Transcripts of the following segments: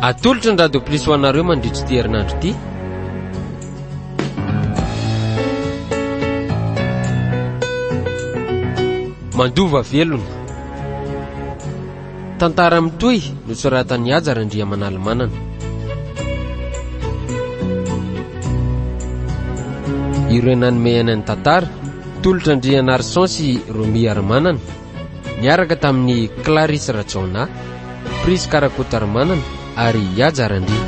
Atolotry ny Radio Plus ho anareo mandritra ity herinandro ity. Mandova velona. Tantara mitohy nosoratan'i Haja Randriamanalimanana. Ireo nanome aina ny tantara, Tolotra Andrianarison sy Romy Harimanana, niaraka tamin'i Clarisse Rajaonah, Prisca Rakotoarimanana ary Haja Randria.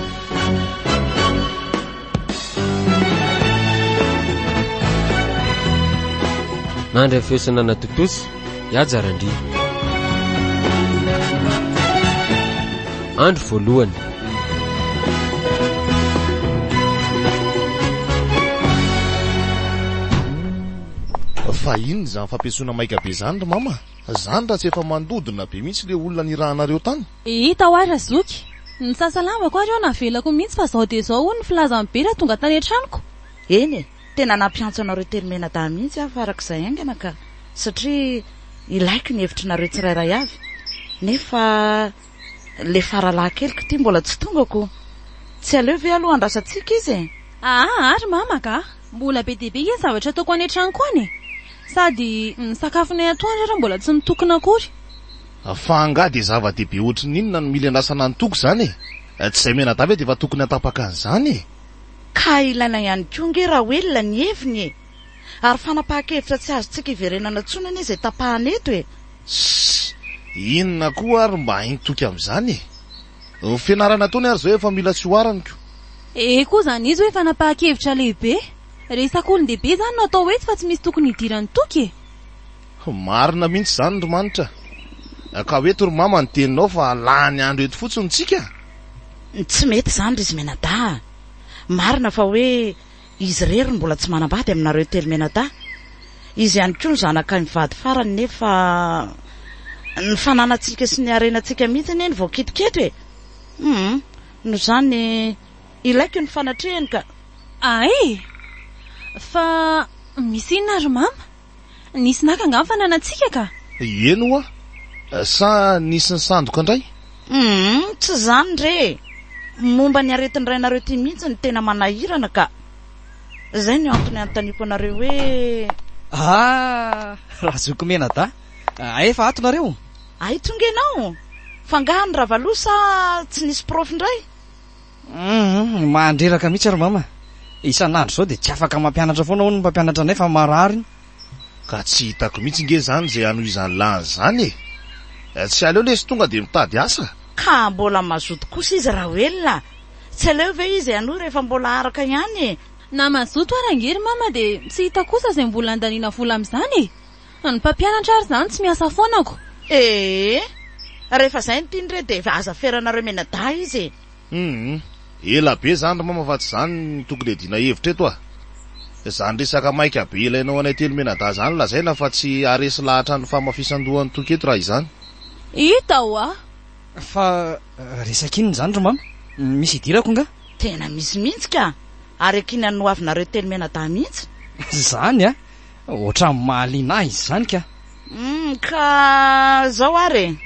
Nandray feo sy nanatontosa, Haja Randria. Andro voalohany. Fa inona izany fampiantsoana maika be izany ry mama? Zany raha tsy efa mandodona be mihitsy le olona nirahanareo tany? Hita hoa razoky. Nisasa lambako ary aho navelako mihitsy fa zao dia zao hono ny filazan'i Be raha tonga tany an-tranoko. Eny e, tena nampiantso anareo telomenadahy mihitsy aho farak'izay haingana ka, satria ilaiko ny hevitrinareo tsirairay avy, nefa le faralahy keliko ity mbola tsy tonga ko, tsy aleo ve aloha andrasantsika izy e? Aa ary mama ka! Mbola be dia be nge ny zavatra ataoko any an-tranoko any e! Sady ny sakafonay atoandro ary mbola tsy mitokona akory. Fa angaha dia zava-dehibe ohatry ny inona no mila iandrasana ny Toky izany e? Tsy izay mianadahy ve dia efa tokony hatapaka an'izany e? Ka ilaina ihany koa nge Raoelina ny heviny e! Ary fanapahan-kevitra tsy azontsika iverenana intsony anie izay tapahana eto e! Ssss! Inona koa ary mba hain'i Toky amin'izany e? Ny fianarana ataony ary izao efa mila tsy oharany ko! Ee koa izany izy hoe fanapahan-kevitra lehibe! Resak'olon-dehibe izany no atao eto fa tsy misy tokony hidiran'i Toky e! Marina mihitsy izany ry Manitra. Ka ho eto ry Mama ny teninao fa lany andro eto fotsiny tsika. Tsy mety izany ry izy mianadahy a! Marina fa hoe izy irery no mbola tsy manambady aminareo telomianadahy. Izy ihany koa no zanakay mivady farany nefa ny fananantsika sy ny harenantsika mihitsy anie no voakitika eto e! Hum, noho izany ilaiko ny fanatrehany ka. Hay! Fa misy inona ry Mama? Nisy naka angaha ny fananantsika ka? Eny ho'a! Sa nisy nisandoka indray? Humm, tsy izany re e! Momba ny aretin'ny rainareo ity mihitsy no tena manahirana ka! Izay no antony anontaniako anareo hoe. Ah! Razoky Menadahy, efa ato nareo? Hay tonga ianao? Fa angaha ny Ravaloha sa tsy nisy prof indray? Humm, mandreraka mihitsy ry mama. Isan'andro izao dia tsy afaka mampianatra foana hono ny mpampianatra anay fa marary iny. Ka tsy hitako mihitsy nge zany izay hanohizan'lah an'izany e! Tsy aleo lesy tonga dia mitady asa? Ka mbola mazoto kosa izy Raoelina a! Tsy aleo ve izy hanohy rehefa mbola araka ihany e! Na mazoto ary ange ry mama dia tsy hita kosa izay mbola handaniana vola amin'izany e! Ny mpampianatra ary izany tsy miasa foana ko! Ee! Rehefa izay no tiany re dia aza feranareo mianadahy izy e! Humm! Ela be izany ry mama fa tsy izany no tokony hiadiana hevitra eto a! Izany resaka maika be ilainao anay telomenadahy izany lazaina fa tsy haharesy lahatra ny fahamafisan-dohan'i Toky eto raha izany. Hita hoa! Fa resaka inona izany ry mama? Misy idirako nga? Tena misy mihitsy ka! Ary ankinan'ny hoavinareo telomenadahy mihitsy. Izany a! Ohatran'ny mahaliana ahy izany ka! Humm ka zao ary e!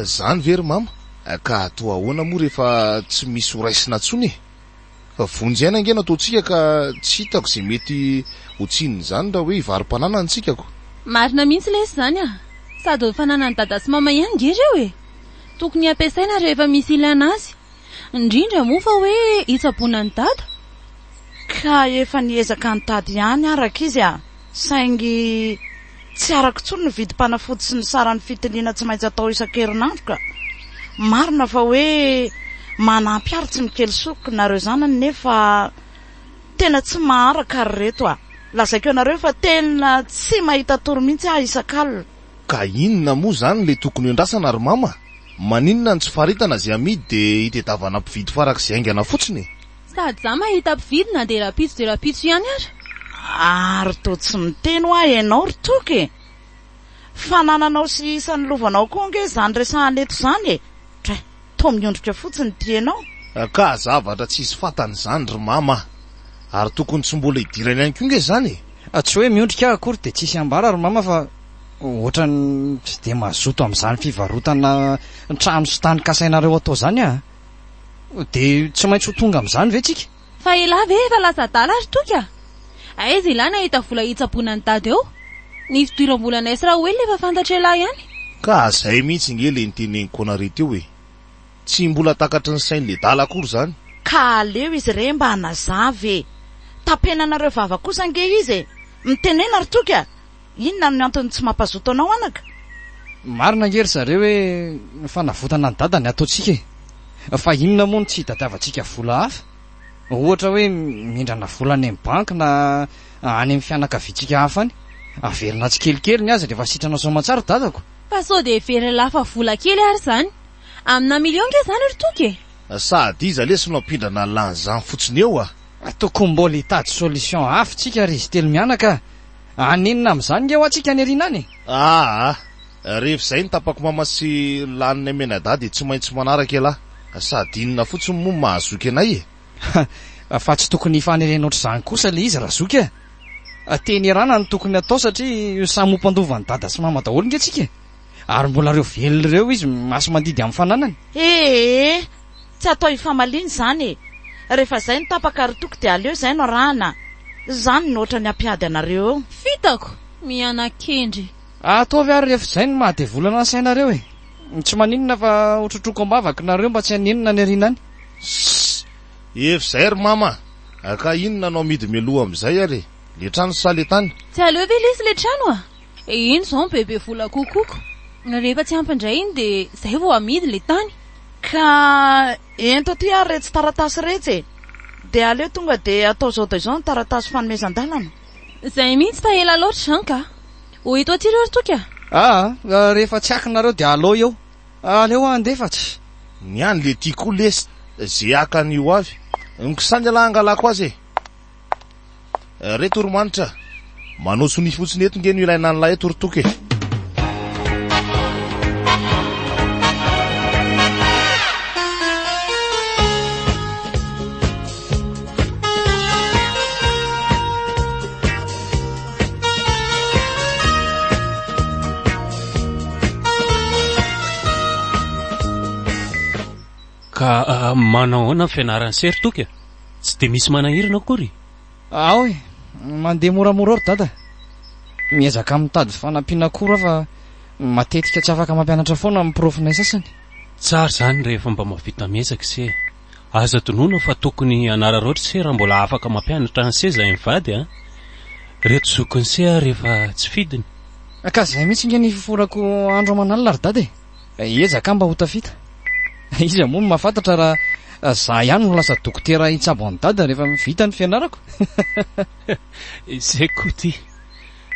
Zany ve ry mama? Ka atao ahoana moa rehefa tsy misy ho raisina intsony e? Fa vonjy aina ange no ataontsika ka tsy hitako izay mety ho tsinin'izany raha hoe hivaro-pananana tsika ko. Marina mihitsy lesy izany a! Sady fananan'i dada sy mama ihany nge ireo e! Tokony hampiasaina rehefa misy ilana azy. Indrindra moa fa hoe hitsaboana an'i dada. Ka efa niezaka nitady ihany aho rankizy a! Saingy tsy arako intsony ny vidim-panafody sy ny saran'ny fitiliana tsy maintsy atao isan-kerinandro ka! Marina fa hoe manampy ary tsy mikely soroka nareo zanany nefa tena tsy maharaka ry reto a! Lazaiko anareo fa tena tsy mahita tory mihitsy aho isak'alina. Ka inona moa izany le tokony hoendrasana ry mama? Maninona no tsy faritana izay amidy dia hitedavana mpividy farak'izay haingana fotsiny e? Sady za mahita mpividy na dia rapitso dia rapitso ihany ara. Ary toa tsy miteny hoa ianao ry Toky e! Fanananao sy isan'ny lovanao koa ange izany resahana eto izany e! Dray, toa miondrika fotsiny ity ianao. Ka zavatra tsisy fantany izany ry mama a! Ary tokony tsy mbola hidirany ihany koa nge izany e! Tsy hoe miondrika aho akory dia tsisy ambara ry mama fa ohatran'ny tsy dia mazoto amin'izany fivarotana trano sy tany kasainareo atao izany aho. Dia tsy maintsy ho tonga amin'izany ve tsika? Fa elah ve efa lasa adala ry Toky a? Aiza elah nahita vola hitsaboana an'i Dada eo? Ny fidiram-bolanay sy Raoelina efa fantatr'elah ihany. Ka zay mihitsy nge le niteneniko anareo teo e! Tsy mbola takatry ny sain'le dala akory zany. Ka aleo izy re mba hanazava e! Tapenanareo vava kosa ange izy e! Mitenena ry Toky a! Inona no antony tsy mampazoto anao anaka? Marina ange ry zareo hoe ny fanavotana an'i Dada ny ataontsika e! Fa inona moa no tsy hitadiavantsika vola hafa? Ohatra hoe mindrana vola any amin'ny banky na any amin'ny fianakaviantsika hafa any. Averina tsikelikely ny azy rehefa sitrana soamantsara ry dadako. Fa sao dia heverin'lah fa vola kely ary izany? Amina million nge izany ry Toky e! Sady iza lesy no hampindrana lany zany fotsiny eo a! Tokony mbola hitady solution hafa tsika ry izy telo mianaka a! Hanenina amin'izany nge hoa tsika any aoriana any e! Aa! Rehefa izay ny tapako mama sy laninay mianadahy dia tsy maintsy manaraka ialahy. Sady inona fotsiny moa no mahazoky anay e! Fa tsy tokony hifanerena ohatr'izany kosa ilay izy razoky a! Teny ierana no tokony hatao satria samy ho mpandova an'i dada sy mama daholo nge tsika e! Ary mbola ireo velona ireo izy masi-mandidy amin'ny fananany. Ee! Tsy atao hifamaliana izany e! Rehefa izay no tapaka ry Toky dia aleo izay no arahana. Izany no ohatran'ny hampiady anareo eo. Fitako! Miana-kendry. Ataovy ary rehefa izay no maha devolana ny sainareo e! Tsy maninona fa ho trotroiko am-bavaka nareo mba tsy hanenina any aoriana any. Ssss! Efa izay ry mama a! Ka inona no amidy mialoha amin'izay ary e? Le trano sa le tany? Tsy aleo ve lesy le trano a! Iny izao no bebe vola kokoa ko! Rehefa tsy ampy indray iny dia izay vao amidy le tany. Ka ento aty ary retsy taratasy retsy e! Dia aleo tonga dia atao izao dia izao ny taratasy fanomezan-dalana. Izay mihitsy fa ela loatra izany ka! Ho eto aty ireo ry Toky a! Aa, rehefa tsy akinareo dia aleo eo. Aleo aho handeha fa tsy. Ny any le ty koa lesy ze haka ny ho avy. Mikisany ialahy hangalako azy e! Reto ry Manitra, manao sonia fotsiny eto nge no ilaina an'lah eto ry Toky e! Ka manao ahoana ny fianaran'i se ry Toky a? Tsy dia misy manahirana akory? Ao e! Mandeha moramora ao ry dada. Miezaka mitady fanampiana koa aho fa matetika tsy afaka mampianatra foana ny prof-nay sasany. Tsara izany rehefa mba mahavita miezaka ise e! Aza adinoina fa tokony hanararaotra ise raha mbola afaka mampianatra an'ise izahay mivady a! Reto zokin'ise ary efa tsy fidiny. Ka izay mihitsy nge ny fiforako andro aman'alina ry dada e! Hiezaka aho mba ho tafita. Iza moa no mahafantatra raha za ihany no lasa dokotera hitsabo an'i dada rehefa vita ny fianarako? Izay koa ity.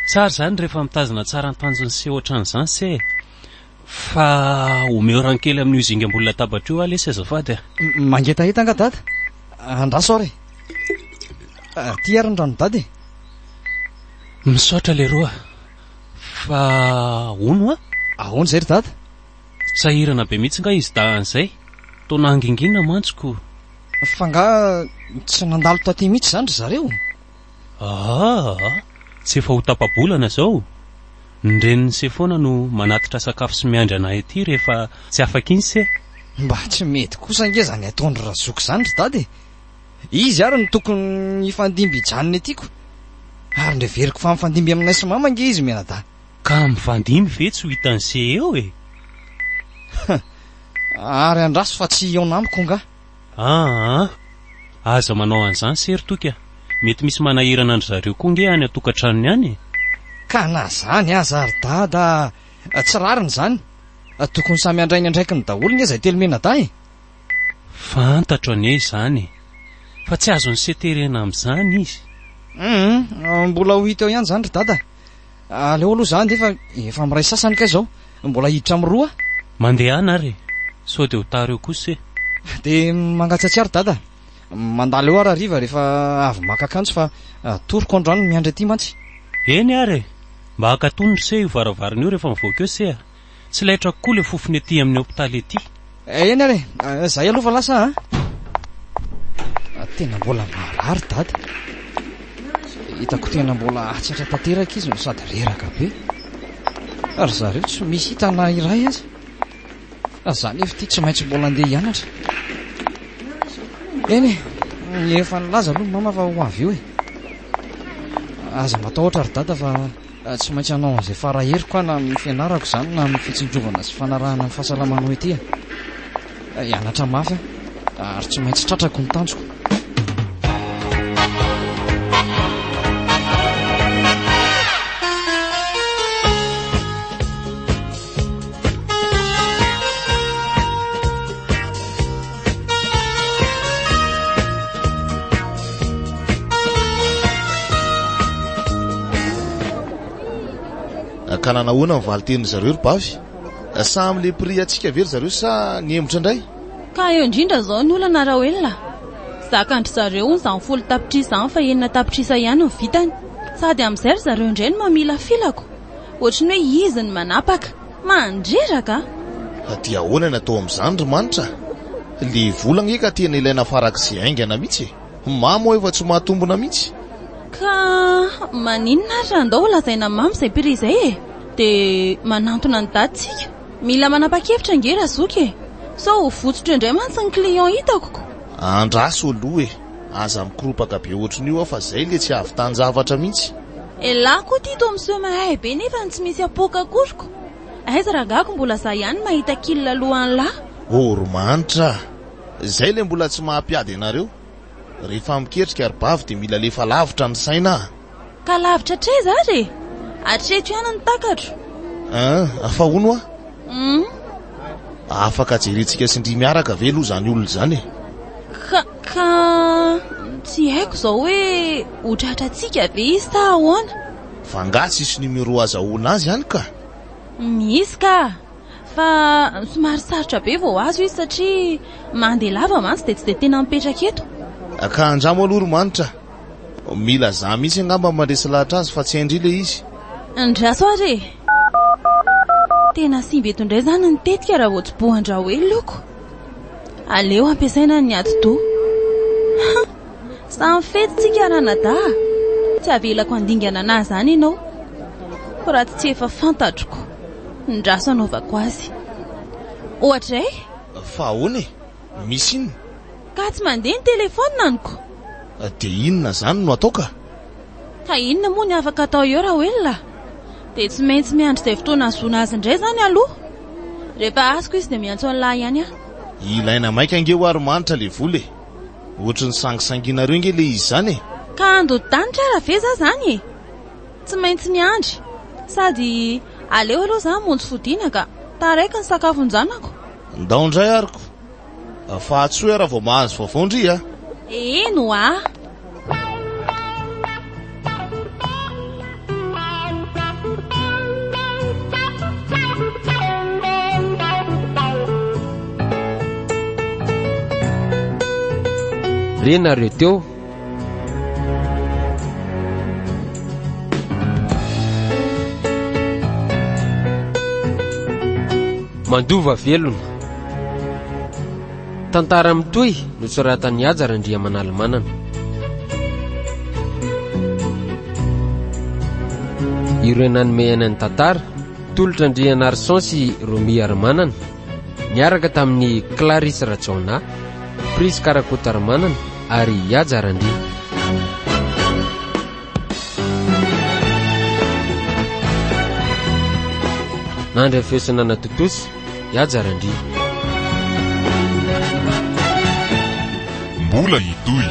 Tsara izany rehefa mitazona tsara ny tanjon'ny se ohatran'izany se e! Fa omeo rano kely amin'io zinga ambony latabatra io aho lesy azafady a! Mangetaheta angaha dada? Andraso ary e! Aty ary ny rano dada e! Misaotra leroa fa hono a! Ahoana izay ry dada? Sahirana be mihitsy nga izy dahany izay? Toa nangingina mantsy ko! Fa nga tsy nandalo taty mihitsy izany ry zareo? Aa! Tsy efa ho tapa-bolana izao? Ny renin'i se foana no manatitra sakafo sy miandry anay aty rehefa tsy afaka iny se. Mba tsy mety kosa ange izany ataon-dry razoky izany ry dada e! Izy ary no tokony hifandimby hijanona ety ko! Ary noheveriko fa mifandimby aminay sy mama ange izy mianadahy. Ka mifandimby ve tsy ho hitan'i se eo e? Ary andraso fa tsy hihaona amiko angaha? Aa! Aza manao an'izany se ry Toky a! Mety misy manahirana an-dry zareo koa nge any an-tokantranony any e! Ka na zany aza ry dada a! Tsy rariny izany! Tokony samy handray ny andraikiny daholo nge izay telo mianadahy e! Fantatro anie izany e! Fa tsy azon'i se terena amin'izany izy. Hum, mbola ho hita eo ihany izany ry dada. Aleo aloha za andeha fa efa miray sasany kay izao. Mbola hiditra amin'ny roa. Mandehana ary e! Sao dia ho tara eo kosa e! Dia mangatsiatsiahy ry dada. Mandalo eo aho hariva rehefa avy maka akanjo fa toroko androany miandry aty mantsy. Eny ary e! Mba akatony ry se io varavarana io rehefa mivoaka eo se a! Tsy laitra koa le fofona ety amin'ny hopitaly ety. Eny ary e! Zay aloha fa lasa a! Tena mbola marary dada. Hitako tena mbola hatsatra tanteraka izy no sady reraka be. Ry zareo tsy misy hita na iray aza. Za nefa ity tsy maintsy mbola andeha hianatra. Eny e, efa nilaza aloha mama fa ho avy eo e. Aza matahotra ry dada fa tsy maintsy hanao an'izay fara heriko aho na amin'ny fianarako izany na amin'ny fitsinjovana sy fanarahana ny fahasalamanao ety e. Hianatra mafy aho ary tsy maintsy tratrako ny tanjoko. Ka nanahoana ny valin-tenin-dry zareo ry Bavy? Samy le prix antsika ve ry zareo sa nihemotra indray? Ka eo indrindra izao ny olana Raoelina a! Zakan-dry zareo hono izany folo tapitrisa izany fa enina tapitrisa ihany no vitany. Sady amin'izay ry zareo indray no mamilafilako. Ohatry ny hoe izy no manapaka. Mandreraka a! Dia ahoana ny atao amin'izany ry Manitra a? Le vola ange ka tena ilaina farak'izay haingana mihitsy e! Mamo aho efa tsy mahatombina mihitsy. Ka maninona ary raha ndao lazaina Mamy izay prix izay e! Dia manantona ny daty tsika. Mila manapa-kevitra ange Razoky e! Sao ho votsotra indray mantsy ny client hitako ko! Andraso aloha e! Aza mikoropaka be ohatrin'io aho fa zay le tsy ahavitan-javatra mihitsy. Elah koa ty toa miseho mahay be nefa tsy misy apoaka akory ko! Aiza rangah ko mbola za ihany mahita kil alohan'lah. Oh ry Manitra a! Zay le mbola tsy maha-mpiady anareo. Rehefa miketrika ry bavy dia mila alefa lavitra ny saina a! Ka lavitra hatraiza ary e? Hatreto ihany ny takatro. An, fa hono hoa? Hum. Afaka jerentsika sy ndry miaraka ve aloha izany olona izany e? Ka, ka tsy haiko izao hoe ho tratrantsika ve izy sa ahoana? Fa angaha tsisy numéro azahoana azy any ka? Misy ka! Fa somary sarotra be vao azo izy satria mandeha lava mantsy dia tsy dia tena mipetraka eto. Ka andramo aloha ry Manitra a! Mila za mihitsy angamba mandresy lahatra azy fa tsy hain-dry le izy. Andraso ary e! Tena simba eto indray izany ny tetika raha vao tsobohan-dRaoelina oko. Aleo ampiasaina ny atidoha. Ha! Samy fety tsika ranadahy a! Tsy avelako handingana anah izany ianao. Fa raha tsy efa fantatro ko. Ndraso anaovako azy. Ohatray? Fa ahoana e? Misy inona? Ka tsy mandeha ny telephone aniko. Dia inona izany no atao ka? Ka inona moa ny afaka atao eo Raoelina a? Dia tsy maintsy miandry izay fotoana ahazoana azy indray izany aloha. Rehefa azoko izy dia miantso an'lah ihany aho. Ilaina maika ange hoa ry Manitra le vola e! Ohatry ny sangisanginareo ange le izy izany e! Ka handodi-danitra ara ve za izany e? Tsy maintsy miandry. Sady aleo aloha za hamonjy fodiana ka. Taraiky ny sakafon-janako. Ndao indray ary ko. Fa antsoy aho raha vao mahazo vaovao ndry a! Eny hoa! Re nareo teo. Mandova velona. Tantara mitohy nosoratan'i Haja Randriamanalimanana. Ireo nanome aina ny tantara, Tolotra Andrianarison sy Romy Harimanana, niaraka tamin'i Clarisse Rajaonah, Prisca Rakotoarimanana ary Haja Randria. Nandry feo sy nanatontosa, Haja Randria. Mbola hitohy.